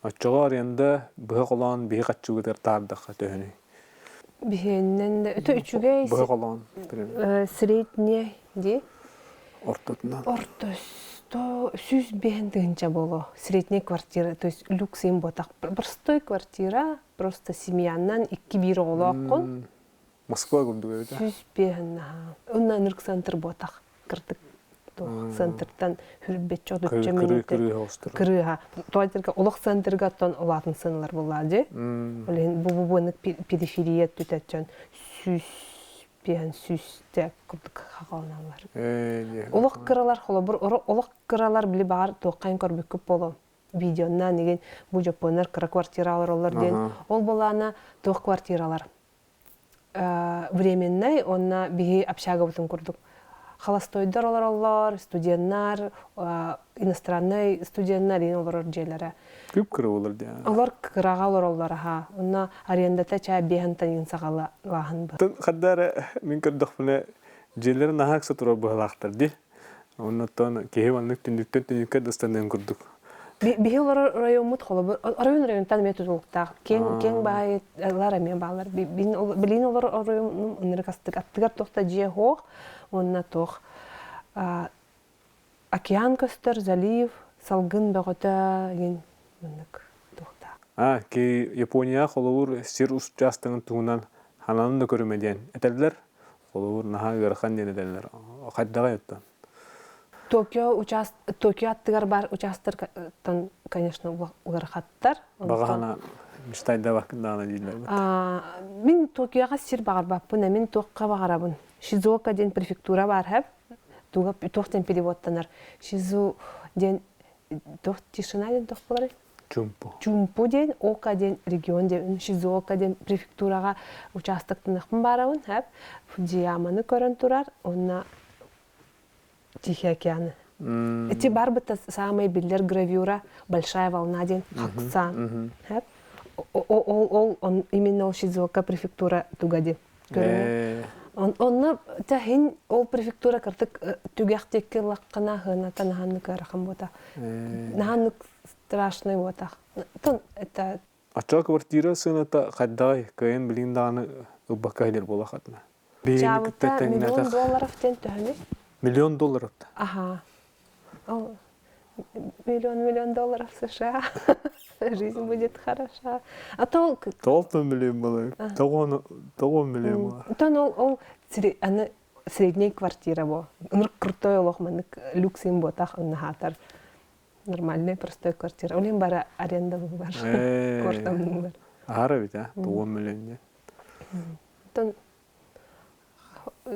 Оччоҕо аренда быһа холоон биһи хаччыбытыгар таардахха төһөнүй? Биһиэннэн да өтө үчүгэй Быһа холоон средний дии. Ортотунан. Ортосто 105 тыһыынча буолуо. Средний квартира, то есть люкс им ботах. Простой квартира, просто семьянан икки-биир оҕолооххун. Москва курдук эбит. 105 наһаа. Онно ынырык центр буотах. Кырдык туох центртан хүрбэччэ отучча минутэ кырыыһа. Тоҕо олох центрга оттон улаатын сыаналар буоллаа дии. Ол иһин бу бу буонык периферия түтөччөн сүүс биэһэн сүүстэ курдук хаҕаланаллар. Олох кыралар холобур олох кыралар били баҕар туоххайын көрбүккүт буолуо. Видеоннан игин бу дьоппуоннар кыра квартира олороллор диэн. Ол буолаана туох квартиралар временнай уонна биһи общагабытын курдук холостойдор олороллор, студеннар, иностраннай студеннар иин олорор дьиэлэрэ. Күп кыра олор диэн. Олор кыраҕа олороллор аха. Онно арендата чаа биэһэн иин саҕалааһын бар. Хадда эрэ мин көрдөхпүнэ дьиэлэрин наһаа ыкса турар быһалаахтар дии. Оннуттан киһи маннык түннүктэн түннүккэ да ыстаныан курдук. Биһи олорор райоммут холобур оройуон районтан эмиэ тутулуктаах. Киэҥ киэҥ баайылар эмиэ бааллар. Билигин олорор оройуонум ынырык астык. Аттыгар туох да дьиэ суох уонна туох океан көстөр, залив, салгын бөҕөтө игин маннык туохтаах. А, ки Япония холобур сир учаастагын туһунан ханан да көрүмэ диэн этэллэр. Холобур, наһаа ыарахан диэн этэллэр. Хайдаҕай оттон? Токио участ Токио аттыгар баар учаастактан, конечно, ыарахаттар. Баҕаһана мечтайдабаккын даҕаны дииллэр. Мин Токиоҕа сир баҕарбаппын, мин туохха баҕарабын. Шизуока диэн префектура баар хэп. Туох диэн переводтанар. Шизу диэн туох тишина диэн туох буоларый? Чумпу. Чумпу диэн, Ока диэн регион диэн, Шизуока диэн префектураҕа участоктанахпын баарабын, хэп. Фудзияманы көрөн турар, уонна Тихий океаны. Ити барбыта самый биллэр гравюра «Большая волна» диэн Хаксан. Ол, ол, он, именно ол Шизуока префектура туга диэн көрүҥэ. Онно тахин ол префектура кыртык түгэх диэки лаққына хыната наһаннык ыарахан буота. Наһаннык страшный буотах. Тон это Ачча квартира сыаната хайдаҕай кыайан билигин даҕаны ылбакка иһилэр буолахатына. Чаабыта миллион долларов диэн төһөнүй? Миллион долларов да. Ага. Ол миллион миллион долларов США. Жизнь будет хороша. А то Толто миллион было. Того миллион было. Тон ол ол аны средний квартира бо. Ынырык крутой олох манык люкс им ботах оннаһаатар нормальный простой квартира. Ол бара аренда бар. Квартам бар. Аһара бит а, 9 миллион. Оттон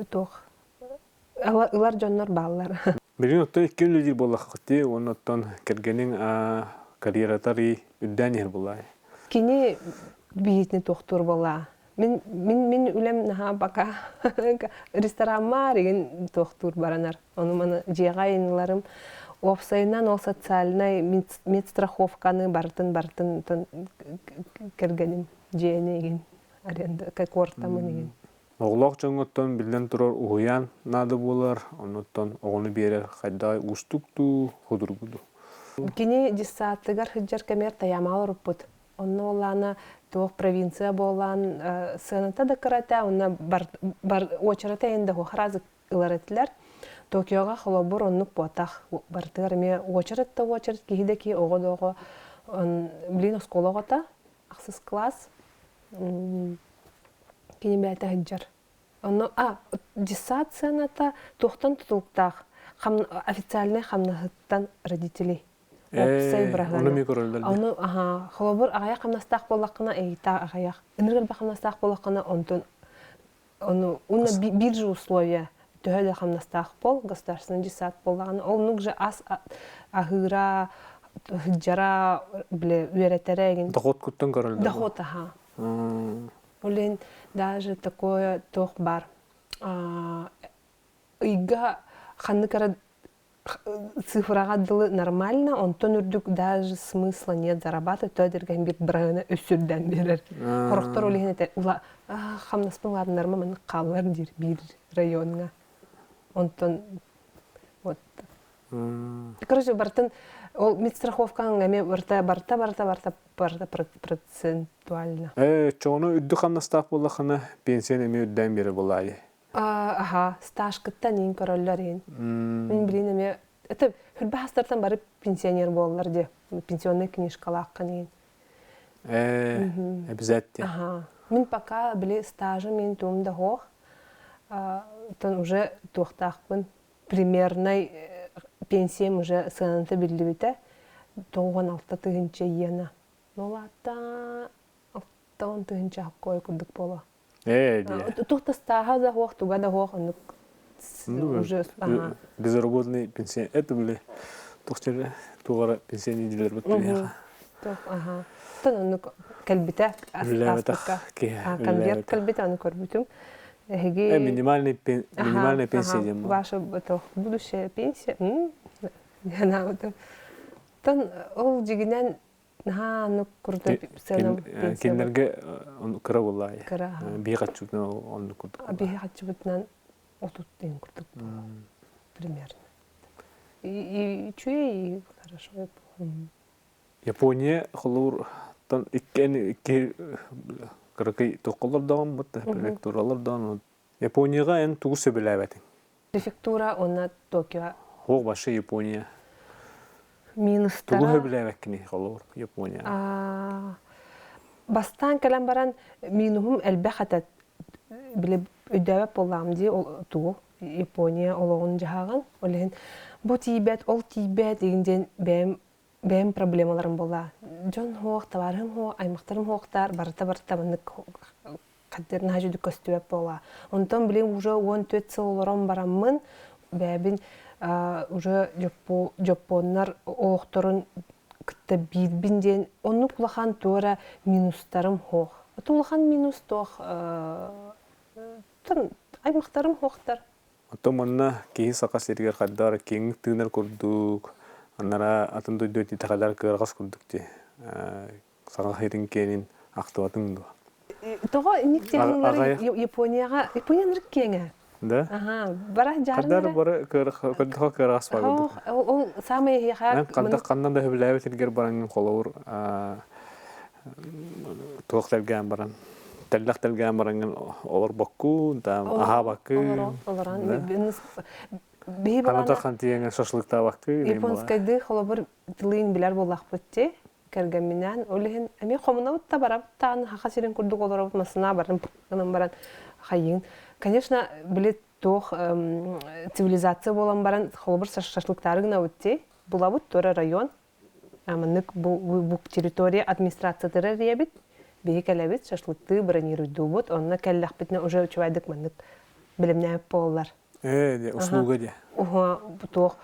туох ылар дьоннор бааллар. Билигин оттон икки үлэлиир буоллаххытый уонна оттон кэргэниҥ карьератар үрдээн иһэр буоллаай. Кини биһитини туохтуур буоллаа. Мин мин мин үлэм наһаа бака рестораммар игин туохтуур баранар. Ону маны дьиэҕэ айыныларым уопсайынан ол социальнай медстраховканы барытын барытын кэргэним дьиэни игин аренда куортамын игин. Оҕолоох дьоҥҥоттон биллэн турар уһуйаан наада буолар, оннуттан оҕону биэрэр хайдах уустук дуу, судургу дуу? Кини детсадтыгар сылдьар кэмигэр тайаамаҕа олоруппут. Онно олаана туох провинция буолан сыаната да кырата, онно бар, бар уочарата эйин да харазы ылар этилэр. Токиоҕа холобур оннук буотах. Барытыгар эмиэ уочарат да уочарат, киһи да киһи, оҕо да оҕо. Блин, оскуола оҕото, ахсыс класс. Кини бэйэтэ сылдьар. Онно а детсад сыаната туохтан тутулуктаах? Официальнай хамнаһыттан родителей. Уопсай быраһыана. Ону эмиэ көрөллөр дии. Ону аһаа, холобур аҕыйах хамнастаах буоллаххына, ыйытаах аҕыйах. Ынырык элбэх хамнастаах буоллаххына, онтон ону уонна биир же условие төһө да хамнастаах буол, государственный детсад буоллаҕына, оннук же ас аһыыра, сылдьара, бile үөрэтэрэ игин. Доход куттан көрөллөр. Доход аһаа. Блин, даже такое туох баар. Ыйга ханнык эрэ цифраҕа дылы нормально, онтон үрдүк даже смысла нет зарабатывать, то дэргэн бир бырагына өссүрдэн биэрэр. Хорохтор ол иһин этэр, ула хамнаспын улаатыннарыма маннык хааллар диир биир райоҥҥа. Онтон вот. Короче, барытын Ол медстраховкаҥ эмиэ барыта барыта барыта барыта барыта процентуально. Чоҕуну үрдүк хамнастаах буоллаххына, пенсияны эмиэ үрдээн биэрэр буолаайы. Аха, стажкыттан иин көрөллөр иин. Мин билин эмиэ это хүрбэ хастартан бары пенсионер буоллар дии. Пенсионный книжкалааххын иин. Обязательно. Аха. Мин пока били стажым мин туум да суох. Тон уже туохтаахпын примерный пенсиям уже сыаната биллибитэ 96 тыһыынча иена. Ну лаата 60 тыһыынча хоккой курдук буолуо. Дии. Туох да стааһа да суох, туга да суох, оннук уже ага. Безработный пенсия это были тохчер тугара пенсионный дилер бут Туох аха. Тон оннук кэлбитэ Үлэлээбэтэх ааспыкка. киһи Конверт үлэлээбэтэх. кэлбитэ, ону көрбүтүм. Эһиги Минимальный минимальная пенсия диэн буолар. Ваша это будущая пенсия. Диэн Тон ол дьигинэн наһаа оннук курдук сыана пенсия Кинилэргэ кыра буоллаайы. Кыра. Биир хаччытынан оннук курдук. Биһи хаччыбытынан 30 тыын курдук буолуо примерно. И үчүгэй, и хорошо. Япония холуур тан икки икки кыракый туоххолордоҕун бут префектуралардаҕын Японияҕа эн тугу сөбүлээбэтиҥ? Префектура уонна Токио. Хуох вообще Япония. Минустара. Тугу сөбүлээбэккиний холуур Япония? Бастаан кэлэн баран минуһум элбэх этэ. Били өйдөөбөт буоллаҕым дии тугу Япония олоҕун дьаһаҕын. Ол иһин бу тиийбэт, ол тиийбэт игин диэн бэйэм бэйэм проблемаларым буолла. Дьон суох, табаарыһым суох, аймахтарым суохтар, барыта барыта маннык хаддыр наһаа үчүгэй көстүбэт буолла. Онтон билин уже 14 сыл олорон бараммын, бэйэбин уже дьоппуоннар олохторун кытта биирбин диэн оннук улахан туора минустарым суох. Улахан минус туох аймахтарым суохтар. Оттон манна киһи саха сиригэр хайдах эрэ киэҥник тыынар курдук, анараа атын дойду итэҕэлэр кыараҕас курдук дии. Саха сирин киэнин ахтыбатыҥ дуо? Тоҕо инник диэн Японияҕа Япония ынырык киэҥэ. Да? Аха, бара Хайдах дьаарынара. бары көрдөхө кыараҕас баар курдук. Ол самый эһиэхэ Эн хандах ханна да сөбүлээбит сиргэр бараҥҥын холобур туох тэлгээн баран тэллэх тэлгээн бараҥҥын олорбоккун, там аһаабаккын. Олорон биһи Ханната хантиеҥэ шашлыктаабаккын. Японскайды холобур тылын билэр буоллахпыт ти кэргэмминээн ол иһин эмиэ хомунабыт да барабыт даҕаны саха сирин курдук олоробут массына баран гынан баран хайыын конечно били туох цивилизация буолан баран холобур шашлыктаары гынабыт ти булабыт туора район маннык бу территория администрациятыгар эрийэбит биһи кэлэбит шашлыктыы бронируйдуубут онно кэллэхпитинэ уже үчүгэйдик маннык билимнээбит буоллар Ээ, услуга де. Уһа туох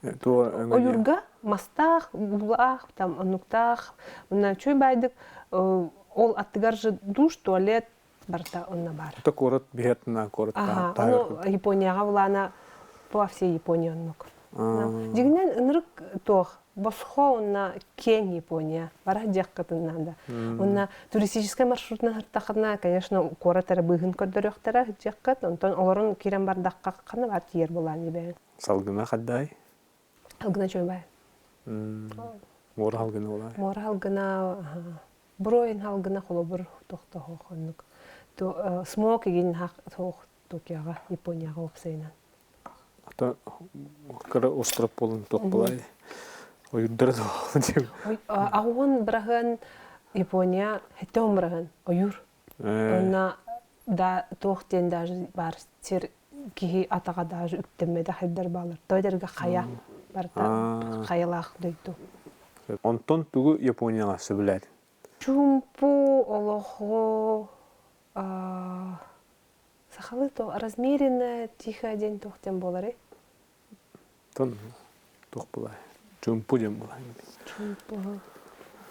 ойурга мастаах, уулаах, там оннуктаах, мына үчүгэй баайдык ол аттыгар же душ, туалет барыта онно бар. Это куорат биһиэтинэ куорат Аха, ону Японияҕа булаана по всей Япония оннук. Дьиҥинэн ынырык туох босхо уонна киэҥ Япония бара дьиэххитин наада. Уонна туристическай маршрутунан сыртаххытына, конечно, куорат эрэ быыһын көрдөрүөхтэрэ дьиэххит, онтон олорон киирэн бардахха ханна баар тиийэр буолаан дибээн. Салгына хаддай? Салгына чуобай. Муора халгына буолай. Муора халгына, буруойун халгына холобур тохтоһох оннук. Смог игин суох Токиоҕа, Японияҕа уопсайынан. Ата кыра остров буолан туох буолай? Ойуурдара да 80% Япония 70% ойуур. Онно да туох диэн даже баар сир киһи атаҕа даже үктэммэтэ хайдар баалар. Тоойдорго хайа барыта хайалаах дойду. Онтон тугу Японияҕа сөбүлээтиҥ? Чуумпу олоху сахалыы то размеренно тихо диэн туох диэн буоларый? Тон туох буолай? Чуумпу диэн буолай. Чуумпу.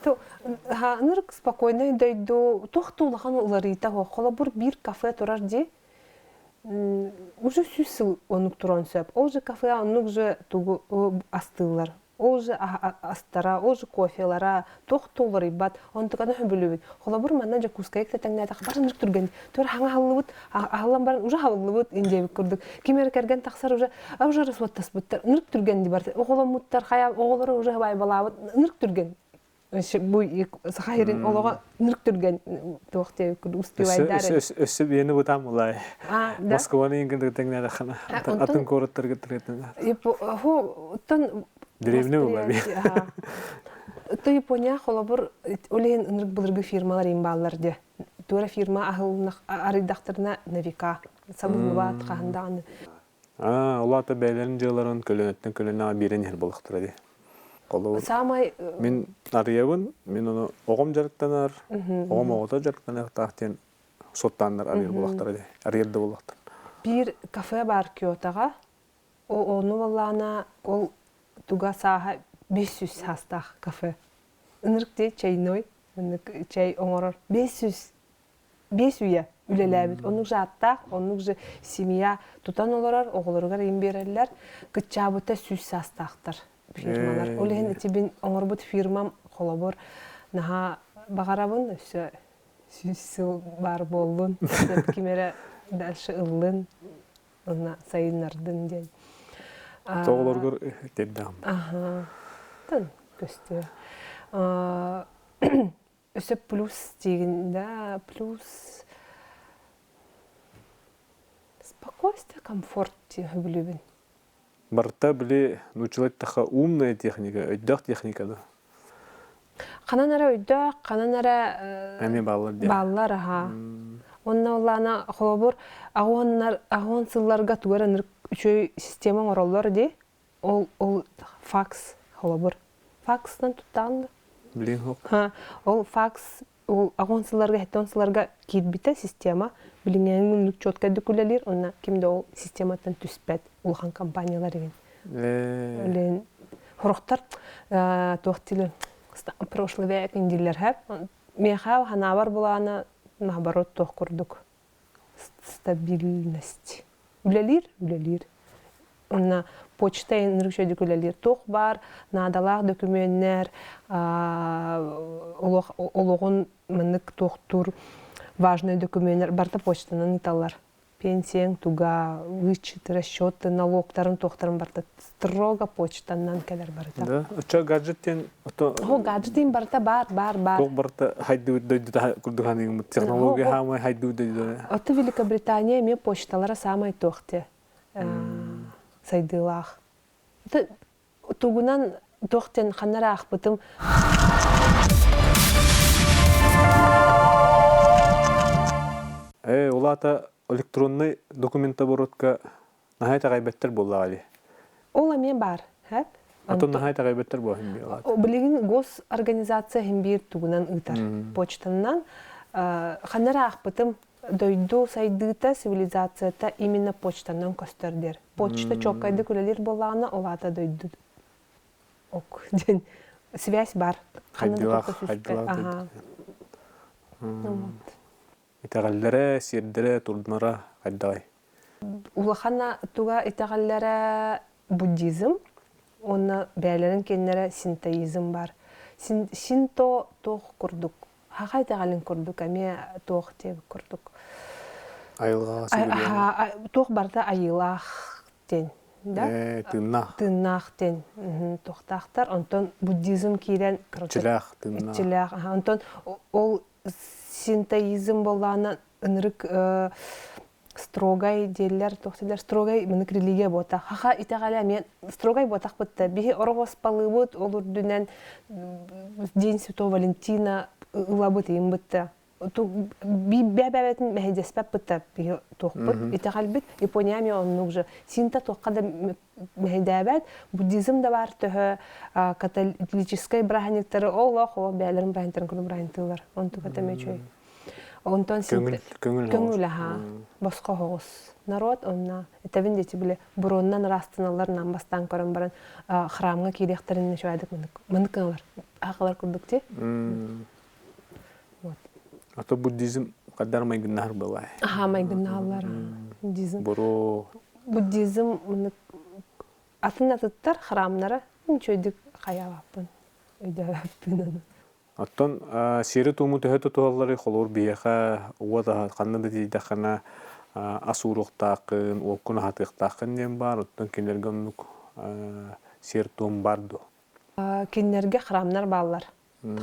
То ынырык спокойный дойду туох да улахан уларыйта суох. Холобур биир кафе турар дии уже 100 сыл оннук туран сөп. Ол же кафе оннук же тугу астыыллар. Ол же астара, ол же кофелара, туох да уларыйбат. Онтуканы сөбүлүүбүт. Холобур, манна Дьокуускайга тэҥнээтэх бары ынырык түргэн. Туора хаҥа аһыллыбыт, аһыллан баран уже аһыллыбыт диэбит курдук. Ким эрэ кэргэн тахсар уже, уже расуоттаспыттар. Ынырык түргэн ди барыта. Оҕоломмуттар, хайа оҕолоро уже байбалаабыт. Ынырык түргэн. Бу Саха сирин олоҕо ынырык түргэн туох диэбит курдук успевайдар. Өссө биэни бытаан булай. Москваны иҥкин тэҥнээтэххинэ атын куораттарга Оттон Деревня була би. То Япония холобур ол иһин ынырык былыргы фирмалар им бааллар дии. Туора фирма аһылынах арыйдахтарына навика сабыллыбат хаһан даҕаны. Аа, ол аата бэйэлэрин дьыаларын көлөнөттөн көлөнөҕө биэрэн иһэр буоллахтара дии. Холобур, Саамай мин арыйабын, мин ону оҕом дьарыктанар, оҕом оҕото дьарыктаныахтаах диэн суоттааннар арыйар буоллахтара дии. Арыйар да буоллахтар. Биир кафе бар Киотоҕа. Ону буоллаҕына ол туга сааһа 500 саастаах кафе. Ынырык дии чайной, ынырык чай оҥорор. 500 5 үйэ үлэлээбит. Оннук же ааттаах, оннук же семья тутан олорор, оҕолоругар им биэрэллэр. Кыччаабыта 100 саастаахтар фирмалар. Ол иһин ити мин оҥорбут фирмам холобур наһаа баҕарабын өссө 100 сыл баар буоллун, ким эрэ дальше ыллын, онно сайыннардын диэн. Оҕолоргор тиэрдэҕим. Аха. Тан көстүө. Өссө плюс диигин да, плюс спокойствие, комфорт диэн сөбүлүүбүн. Барыта били нууччалыы эттэххэ умная техника, өйдөөх техника да. Ханан эрэ өйдөөх, ханан эрэ Эмиэ бааллар диэн. Бааллар аһаа. Уонна улаана холобур аҕуоннар аҕуон сылларга тугу эрэ ынырык үчүгэй система оҥороллор дии. Ол ол факс холобур. Факстан туттаҕын да? Блин, хоп. Ол факс ол аҕуон сылларга, 70 сылларга киирбитэ система. Билиҥҥээҥи оннук четкайдык үлэлиир, онно ким да ол систематтан түспэт улахан компаниялар игин. Үлэн Сорохтор туох дииллэр прошлый век дииллэр һэ. Миэхэ ханаабар булаана наоборот туох курдук стабильность. Үлэлиир, үлэлиир. Уонна почта ынырык үчүгэйдик үлэлиир. Туох баар наадалаах дөкүмүөннэр олох олоҕун маннык туохтуур важный дөкүмүөннэр барыта почтанан ыыталлар. Пенсияҥ туга, вычеты, расчеты, налогтарын туохтарын барыта строго почтанан кэлэр барыта. Да, оччо гаджет диэн ото О, гаджет диэн барыта баар, баар, баар. Туох барыта хайдыбыт дойдута курдук ханыгыммыт. Технология хаамай хайдыбыт дойдута. Ото Великобритания эмиэ почталара саамай туох диэ сайдыылаах. Тугунан туох диэн ханна эрэ аахпытым. Ээ, ол аата электронный документоборотка наһаа итэҕэйбэттэр буоллаҕа дии. Ол эмиэ баар, һэп. Атын наһаа итэҕэйбэттэр буо иһин биир аата. Билигин госорганизация иһин биир тугунан ыытар. Почтанан ханна эрэ аахпытым дойду сайдыыта, цивилизацията именно почтанан көстөр диэр. Почта чуолкайдык үлэлиир буоллаҕына, ол аата дойду ок диэн связь бар. Хайдылаах, хайдылаах. Вот. Итэҕэллэрэ, сиэрдэрэ, турдунара хайдаҕай? Улахан туга итэҕэллэрэ буддизм уонна бэйэлэрин кэннэрэ синтоизм бар. Синто туох курдук Хаха итэҕэлин курдук эмиэ туох диэбит курдук. Айылҕаҕа сүгүрүйэн. Туох барыта айыылаах диэн да? Тыыннаах. Тыыннаах диэн туохтаахтар. Онтон буддизм киирэн Иччилээх, тыыннаах. Иччилээх. Онтон ол синтоизм буоллаҕына ынырык строгай диэллэр, туох дииллэр, строгай мынык религия буотах. Хаха итэҕэлэ эмиэ строгай буотахпыт да биһи ороҕоспалыыбыт, ол үрдүнэн День Святого Валентина ылабыт ыйыммыт да бэбэбэтин мэһэйдэспэппыт да биһи туохпут итэҕэлбит Япония эмиэ оннук же синта туохха да мэһэйдээбэт буддизм да баар төһө католическай бырааһынньыктары олох олох бэйэлэрин бырааһынньыктарын курдук бырааһынньыктыыллар онтука эмиэ үчүгэй Онтон көҥүл көҥүл көҥүл аһаа босхо оһоҕус народ онно этэбин диэти били буруоннан ыраастаналлар нам бастаан көрөн баран храмҥа киириэхтэрин үчүгэйдик мынык мынык гыналар аахалар курдук ти вот а то буддизм хаддар майгыннаһар была аха майгыннаһаллар буддизм буро буддизм мынык атын атыттар храмнара үчүгэйдик. хайаабаппын, өйдөөбөппүн ону. Оттон сиэри-туому төһө тутуһалларый? Холобур, биһиэхэ уот аһа ханна да тиийдэххинэ ас ууруохтааххын, уоккун аһатыахтааххын диэн баар. Оттон кинилэргэ оннук сиэр-туом баар дуо? Кинилэргэ храмнар бааллар.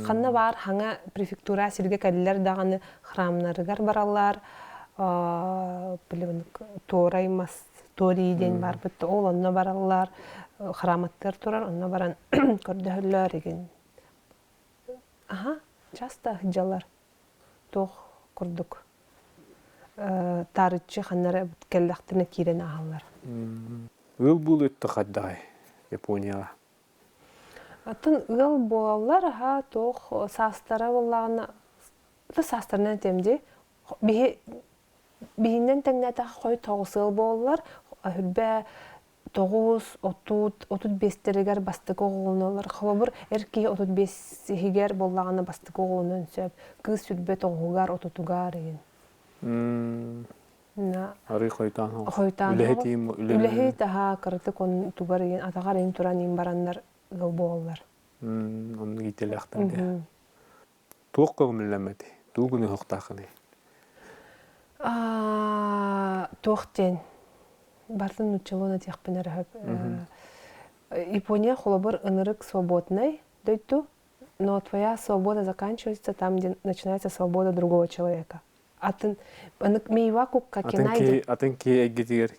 Ханна баар хаҥа префектура сиргэ кэллэр даҕаны храмнарыгар бараллар. Туорай мас Туорий диэн барбыт ол онно бараллар. Храматтар турар, онно баран көрдөһөллөр игин. Аха, часто сылдьаллар. Туох курдук таарыччы ханна кэллэхтэринэ киирэн ааһаллар. Ыал буолуу өттө хайдаҕый Японияҕа? Атын ыал буолаллар, аха, туох саастара буоллаҕына, саастарынан этиэм дии. Биһи биһиннэн тэҥнээтэх хой тоҕус ыал буолаллар. Хүрбэ 9, 30, 35-тэригэр бастакы оҕолоноллор. Холобур, эр киһи 35-иһигэр буоллаҕына бастакы оҕолонуон сөп. Кыыс сүрбэ тоҕуһугар, отутугар игин. Арый хойутаан Хойутаан Үлэһит Үлэһит аһаа кыратык он тугар игин атаҕар игин туран игин бараннар ыал буолаллар. Оннук иитэлээхтэр дии. Туох көҥүллэммэтэй? Тугу гыныһыахтааххыный? Туох диэн барытын нууччалыы этиэхпин эрэ сөп. Япония холобур ынырык свободнай дойду, но твоя свобода заканчивается там, где начинается свобода другого человека. Атын анык мейва кукка атын атын киһи эйгэтигэр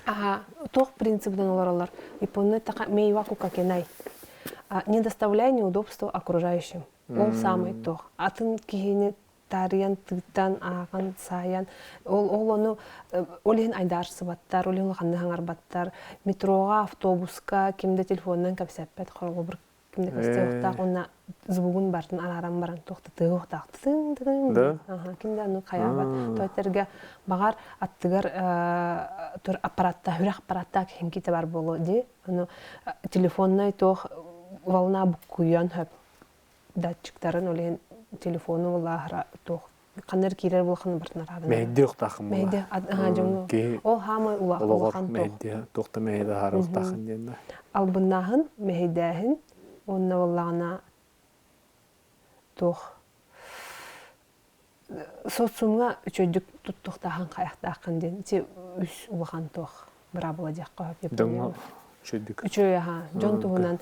Ага, туох принцибынан олороллор? Японны така мейва кукка кенай. Не доставляй неудобства окружающим. Ол саамай туох. Атын киһини таарыйан, тыыттан, ааҕан, саайан, ол, ол ону ол иһин айдаарсыбаттар, ол иһин улаханнык хаҥарбаттар. Метроҕа, автобуска ким да телефонунан кэпсэппэт, холобур ким да кэпсэтиэхтээх уонна звугун барытын арааран баран туох да тыаһыахтаах тытыҥ тытыҥ Да? Ким да ону хайаабат. Тойтэргэ баҕар аттыгар тур аппаратта, хүрэх аппараттаах киһи бар буолуо дии. Ону телефоннай туох волна буккуйан хөп датчиктарын ол иһин телефону улааһыра туох ханнар киирэр буолхан бартын араабын Мэһэйдиэх ухтаахын була. Мэһэйдиэх дьоҥҥо ол хаамай олоҕор улахан туох мэһэйдиэх туох да мэһэйдэ аһаарыахтаахын диэн да. Албыннааһын, мэһэйдээһин уонна буоллаҕына туох социумҥа үчүгэйдик туттуохтааһын хайахтааххын диэн ити үс улахан туох быраабыла диэххэ сөп. Дьоҥҥо үчүгэйдик. Үчүгэй аха дьон туһунан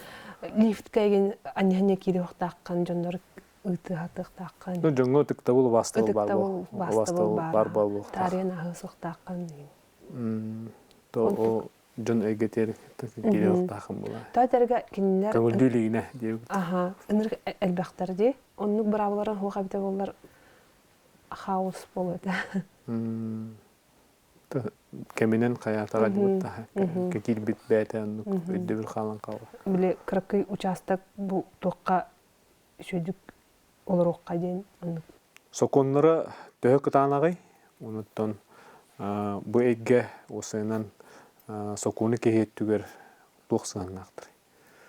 лифткэ игин анньыһанньа киириэхтааххын дьоннор ыытыахтааххын. Ну дьоҥҥо ытыктабыл убаастабыл баар Ытыктабыл убаастабыл баар буолуохтаах. Таарыйан аһыы суохтааххын. То о дьон эйгэтигэр киириэхтааххын була. Тойтэргэ кинилэр Көҥүлдүү илигинэ диэбит. Аха, ынырык элбэхтэр дии. Оннук быраабыларын хуох эбитэ буоллар хаос буолуо этэ. Кэминэн хайаатаҕа диэбит киирбит бэйэтэ оннук өйдөбүл хаалан хаалла. Били кыракый учаастак бу туохха үчүгүйдүк олоруохха диэн оннук. Сокуоннара төһө кытаанаҕый? Онуттан бу эйгэ уосайынан сокуону киһи өттүгэр туох сыһыаннаахтарый?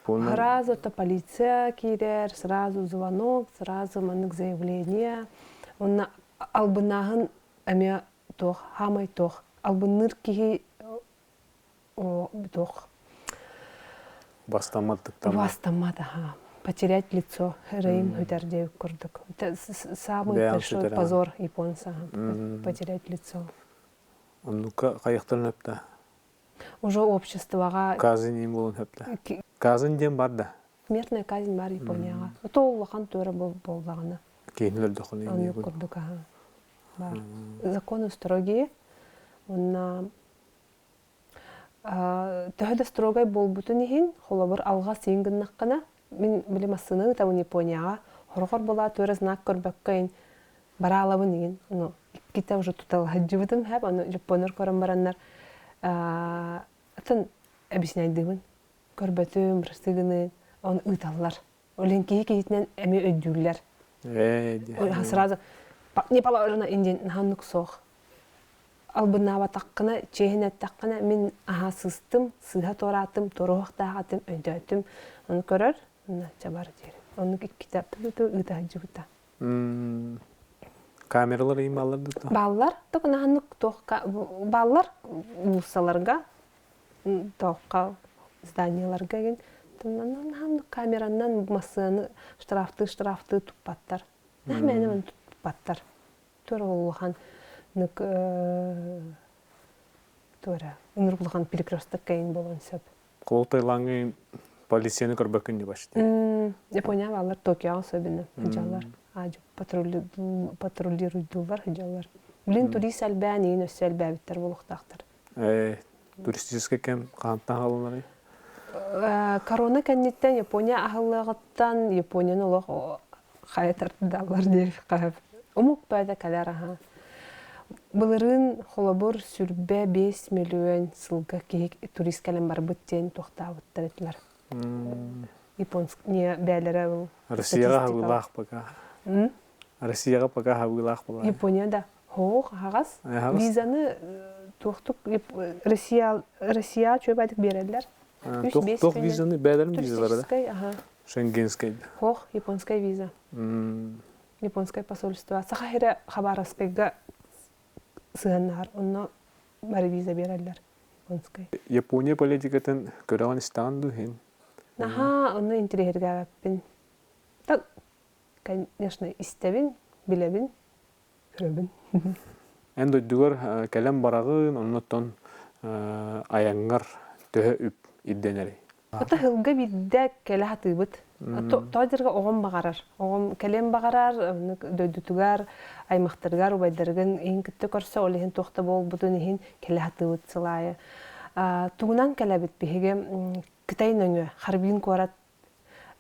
Сразу это полиция киирэр, сразу звонок, сразу маннык заявление. Онно албыннааһын эмиэ туох, хаамай туох. Албынныыр киһи туох Бастаммат Бастаммат, аха. Потерять лицо, эрэйин хүтэр диэбит курдук. Это самый большой позор японца, потерять лицо. Оннукка хайахтарын өптө? Уже обществоҕа Казнь диэн буолан сөптө. Казнь диэн бар да? Смертная казнь бар Японияҕа. То улахан туора буоллаҕына. Киһини өлдөххүнэ Оннук курдук аха. Бар. Законы строгие. Онна төһө да строгай буолбутун иһин, холобур, алҕас иин гыннаххына, мин били массыына ыытабын Японияҕа, хорохор буолаа туора знак көрбөккө ин бараалабын игин, ону иккитэ уже туталаһыдьыбытым хэп, ону дьоппуоннар көрөн бараннар атын объясняйдыыбын, көрбөтүм, прости гыныы, оны ыыталлар. Ол иһин киһи киһитинэн эмиэ өйдүүллэр. Сразу не положено индин наһаннык суох. Албыннаабатаххына, чиэһин эттэххинэ, мин аһаа сыыстым, сыыһа туораатым, туруохтаах этим, өйдөөтүм. Ону көрөр, ча бар диир. Оннук иккитэ ыыта сылдьыбыта. Камералар иин бааллар да? Бааллар. Только наһаннык туохка бааллар уулуссаларга, туохха зданияларга ген. Камеранан массыаны штрафтыы штрафтыы туппаттар. Мээнэ туппаттар. Туора улахан туора ынырык улахан перекресток кэйин буолуон сөп. Кол Таиланҥа полицияны көрбөккүн дии почти. Япония баалар Токиоҕа особенно сылдьаллар. Патрулируйдууллар сылдьаллар. Блин, турист элбээн иин өссө элбээбиттэр буолуохтаахтар. Туристическай кэм хаантан хаалынарый? Корона кэнниттэн Япония аһыллыаҕыттан Японияны олох хайа тардаллар диир хаһып. Омук бэйдэ кэлэр аха. Былырыын холобур сүрбэ 5 миллион сылга киһи турист кэлэн барбыт диэн туохтаабыттар этилэр. Японск не бээлэрэ ол Россияҕа хабыылаах пока. Россияҕа пока хабыылаах буолар. Япония да Хоох аһаҕас. Визаны туохтук Россия Россия чүөбэтик биэрэллэр. Туох визаны бээлэрин визалара да? Аха. Шенгенскэй. Хоох японскай виза. Японскай посольство. Саха сирэ Хабаровскайга сыһыаннаһар. Онно бары виза биэрэллэр. Японскай. Япония политикатын көрөҕүн истэҕин дуу иһин? Наһаа онно интэриэһиргээбэппин. Так, конечно, истэбин, билэбин. Көрөбүн. Эн дойдугар кэлэн бараҕын, оннуттан айаҥҥар төһө үп ирдэнэрий? Ата сылга биирдэ кэлэ сатыыбыт. Тоҕо диэргэ оҕом баҕарар. Оҕом кэлиэн баҕарар, дойдутугар, аймахтарыгар, убайдарыгын иһин кытта көрсө, ол иһин туох да буолбутун иһин кэлэ сатыыбыт сыл аайы. Тугунан кэлэбит биһиги Кытай нөҥүө Харбин куорат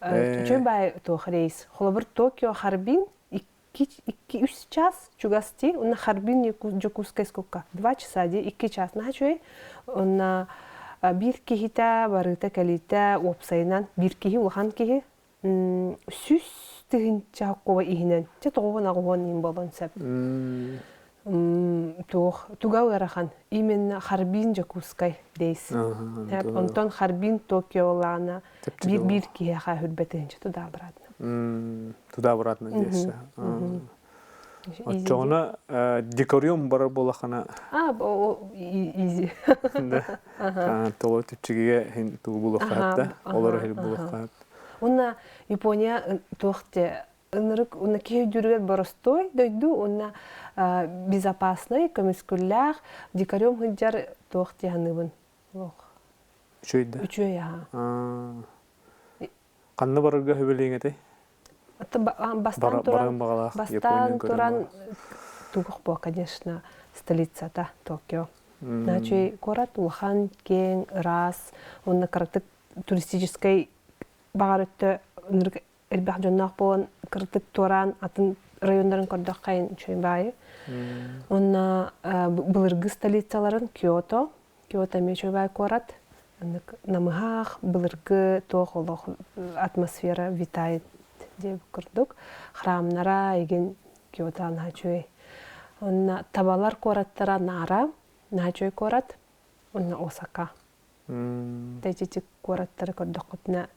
үчүгэй баай туох рейс. Холобур, Токио Харбин 2-3 час чугас дии, уонна Харбин Дьокуускай сколько? 2 часа дии, 2 час наһаа үчүгэй. Уонна биир киһитэ барыыта кэлиитэ уопсайынан биир киһи улахан киһи 100 000 куба иһинэн чэ 98 иһин буолуон сөп. Туох туга ыарахан именно Харбин Дьокуускай рейс. Онтон Харбин Токиолаана биир биир киһиэхэ хүрбэтинчэ туда обратно. Туда обратно диэссе. Оччоҕуна декориум барар буолахана. А, изи. Да. Толо түпчигиге хин тугу булуохха олор хил булуохха. Уонна Япония туох те ынырык уонна киһи өйдүүрүгэр боростуой дойду уонна безопасный көмүскүллээх дикарем сылдьар туох дии саныыбын олох Үчүгэй да? Үчүгэй аһа. Ханна барарга сөбүлүүҥ этэй? Бастаан туран, бастаан туран тугух буо, конечно, столицата Токио. Значит, куорат улахан, киэҥ, ыраас, уонна кыратык туристическай баҕар өттө ынырык элбэх дьонноох буолан кырдык туораан атын районнарын көрдөххө үчүгэй баайы. Уонна былыргы столицаларын Киото, Киото эмиэ үчүгэй куорат. Намыһах, былыргы туох олох атмосфера витает диэбит курдук. Храмнара игин Киото наһаа үчүгэй. Онно табалар куораттара Нара, наһаа үчүгэй куорат. Онно Осака. Тэчичик куораттары көрдөххүтүнэ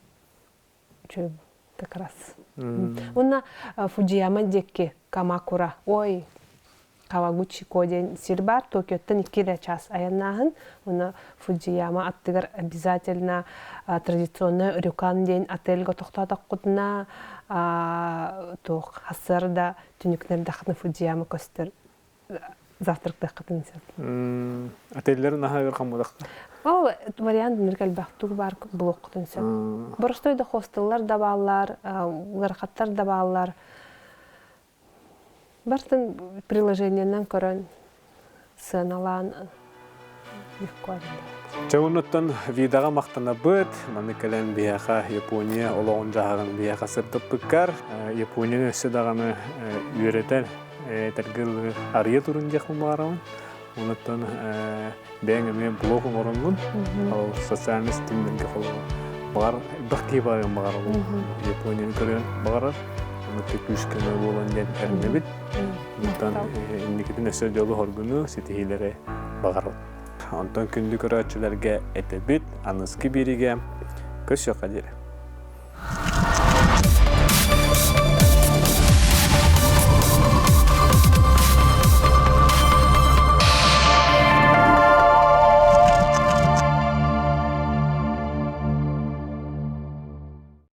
үчүгэй как раз. Уонна Фудзияма диэки Камакура, ой, Кавагучико диэн сир баар, Токиоттан 2 эрэ час айаннааһын. Уонна Фудзияма аттыгар обязательно традиционный рюкан диэн отельга тохтоотоххутуна туох хасыар да түнүкнэрдэххитинэ Фудзияма көстөр завтрактыаххытын сөп. Отеллер наһаа ыарахан буолахта. Ол вариант ныр элбэх тугу баар булуоххутун сөп. Боростой да хостеллар да бааллар, ыарахаттар да бааллар. Бартын приложениенан көрөн сыаналаан легко арендовать. Чэ оннуттан видаҕа махтанабыт. Маны кэлэн биһиэхэ Япония олоҕун дьаһаҕын биһиэхэ сырдаппыккар. Японияны өссө даҕаны үөрэтэр этэргэ арыйа турун диэхпин баҕарабын. Онуттан бэйэҥ эмиэ блог оҥороҥҥун, ол социальный ситимнэргэ холобур баҕар элбэх киһи барыан баҕарабын. Японияны көрүөн баҕарар. Онуттан күүс-көмө буолан диэн эрэнэбит. Онтон инникитин өссө дьолу-соргуну, ситиһиилэри баҕарабын. Онтон күндү көрөөччүлэргэ этэбит, аныгыскы биэриигэ көрсүөххэ диэри.